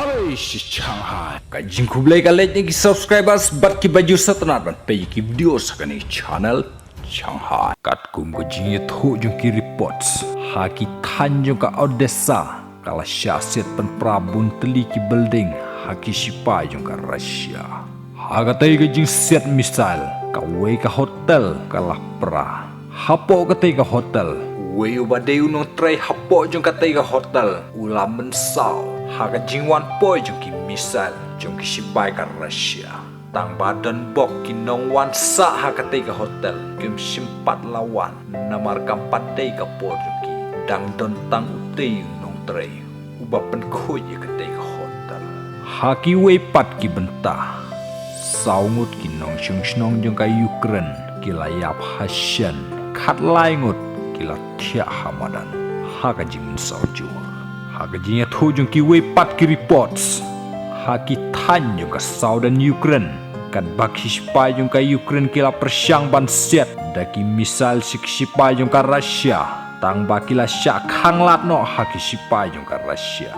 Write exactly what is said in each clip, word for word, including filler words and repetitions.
Khublei shi Shanghai. Ka jingkhublei ka leit ïa ki subscribers bad ki ba ju sngewtynnat ban peit ïa ki video sha kane ka channel Shanghai. Katkum ka jingïathuh jong ki reports, ha ki thaiñ jong ka Odessa ka la shah siat pynpra bun tylli ki building ha ki shipai jong ka Russia. Ha katei ka jingsiat missile, kawei ka hotel ka la pra. Hapoh katei ka hotel, uwei uba dei u nongtrei hapoh jong katei ka hotel u la mynsaw ha ka jingwan poi jong ki missile jong ki shipai ka Russia. Tang ba don bok ki nongwan sah ha katei ka hotel kim shym pat la wan, namar kam pat dei ka por jong ki. Dang don tang utei u nongtrei uba pynkhuid ïa katei ka hotel. Ha kiwei pat ki bynta, saw ngut ki nongshong shnong jong ka Ukraine ki la ïap ha shen, khatlai ngut ki la thiah ha madan ha ka jingmynsaw jur. Ha ka jingïathuh jong kiwei pat ki reports, ha ki thaiñ jong ka southern Ukraine, katba ki shipai jong ka Ukraine ki la pyrshang ban siat da ki missile sha ki shipai jong ka Russia, tang ba ki la shah khanglad noh ha ki shipai jong ka Russia.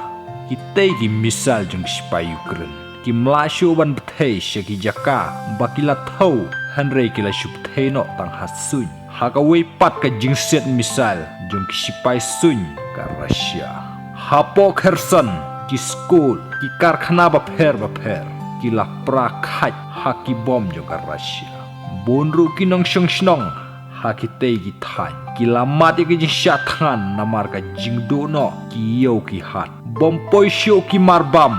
Kitei ki missile jong ki shipai Ukraine kim lah shuh ban bthei sha ki jaka ba ki la thew, hynrei ki la shu bthei noh tang ha suiñ. Ha kawei pat ka jingsiat missile jong ki shipai suiñ ka Russia, hapoh Kherson, ki skul, ki karkhana bapher bapher ki la pra khait ha ki bom jong ka Russia. Bun ruh ki nongshong shnong ha kitei ki thaiñ ki la mad ïa ka jingshah thngan namar ka jingduh noh ki ïew ki hat. Bym poi shuh ki marbam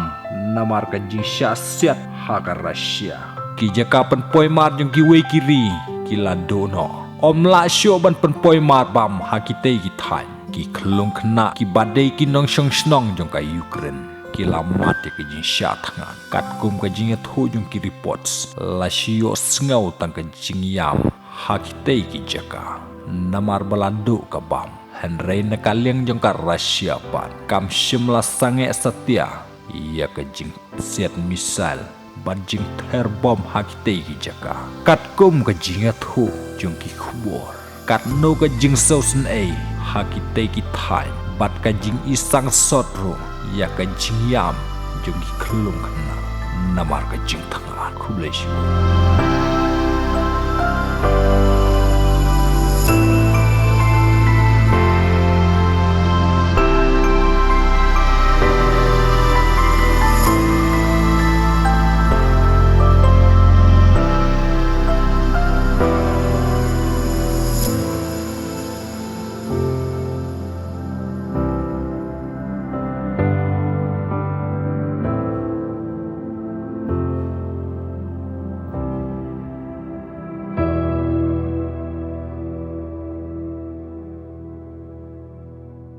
namar ka jingshah siat ha ka Russia. Ki jaka pynpoi mar jong kiwei ki ri ki la duh noh. Ym lah shuh ban pynpoi marbam ha kitei ki thaiñ. Ki khyllung khynnah kiba dei ki nongshong shnong jong ka Ukraine ki la mad ïa ka jingshah thngan. Katkum ka jingïathuh jong ki reports, la shu ïohsngew tang ka jingïam ha kitei ki jaka, namar ba la duh ka bam. Hynrei na ka liang jong ka Russia pat, kam shym la sangeh satia ïa ka jingsiat missile bad jingther bom ha kitei ki jaka. Katkum ka jingïathuh jong ki khubor, katno ka jingsngewsynei ha kitei ki thaiñ bad ka jingisangsot ruh ïa ka jingïam jong ki khyllung khynnah namar ka jingthngan. Khublei shibun.